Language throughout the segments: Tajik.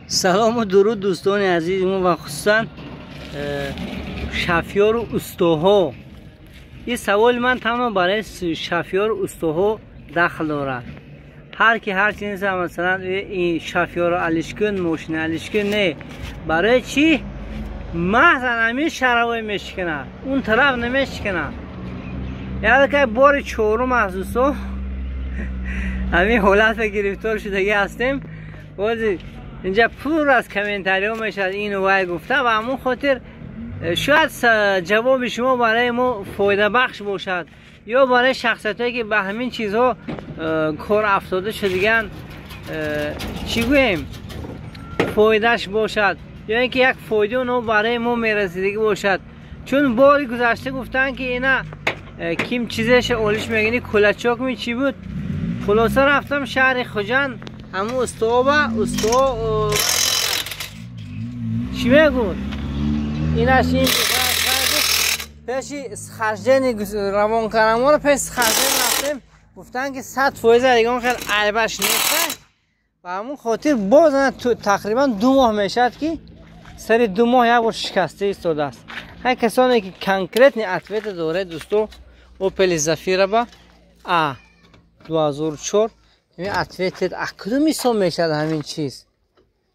Салому дуруд, дӯстони азизи мо ва хусусан шофёру устоҳо. Ин саволи ман танҳо барои шофёру устоҳо дахл дорад. Ҳар ки ҳар чи нест, масалан, ин шофёру алишкун, мошина алишкун не. Барои чӣ маҳз ҳамин шаровой мешиканад, он тараф намешиканад? Яке бори чорум аст, дӯсто, ҳамин ҳолатро гирифтор шудагӣ ҳастем. Бози инҷа пур аз комментариҳо мешавад, ину вай гуфта, ва ҳамон хотир шояд ҷавоби шумо барои мо фоидабахш бошад ё барои шахсиятҳое, ки ба ҳамин чизҳо кор афтода шудаган, чӣ гӯем, фоидааш бошад ё ин ки як фоидаи онҳо барои мо мерасидагӣ бошад. Чун бори гузашта гуфтанд, ки ина ким чизеша олиш мегини, кулачок ми чӣ буд. Хулоса, рафтам шаҳри Хуҷанд, ҳамун устоба усто чӣ мегӯд, инаш ин пеши схождение равон кардаморо, пеш схождение рафтем, гуфтанд, ки 100% ягон хел айбаш нест. Ба ҳамун хотир боз тақрибан 2 моҳ мешавад, ки сари 2 моҳ як бор шикаста истодааст. Ҳай, касоне ки конкретный ответа доред, дӯсто, Опели Зафираба а 2004 ҳамин ответед, а кудум ҳисоб мешавад ҳамин чиз?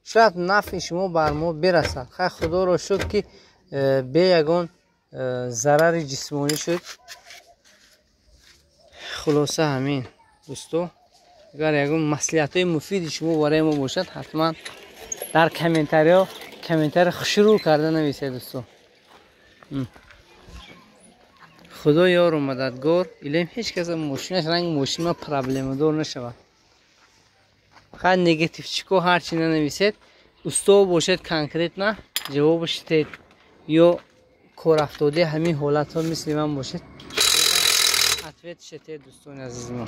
Шояд нафъи шумо бар мо бирасад. Хай, худоро шукр, ки бе ягон зарари ҷисмонӣ шуд. Хулоса, ҳамин, дӯсто, агар ягон маслиҳатҳои муфиди шумо барои мо бошад, ҳатман дар комментариҳо комментари хушрӯ карда нависед, дӯсто. Худо ёру мададгор. Илоҳим, ҳеҷ каса мошинаш ранги мошини ман проблемадор нашавад. Хай, негативчико ҳарчи нанависед, усто бошед, конкретно ҷавобаш тед ё корафтодаи ҳамин ҳолатҳо мисли ман бошед, ответ шетед, дӯстони азизи мо.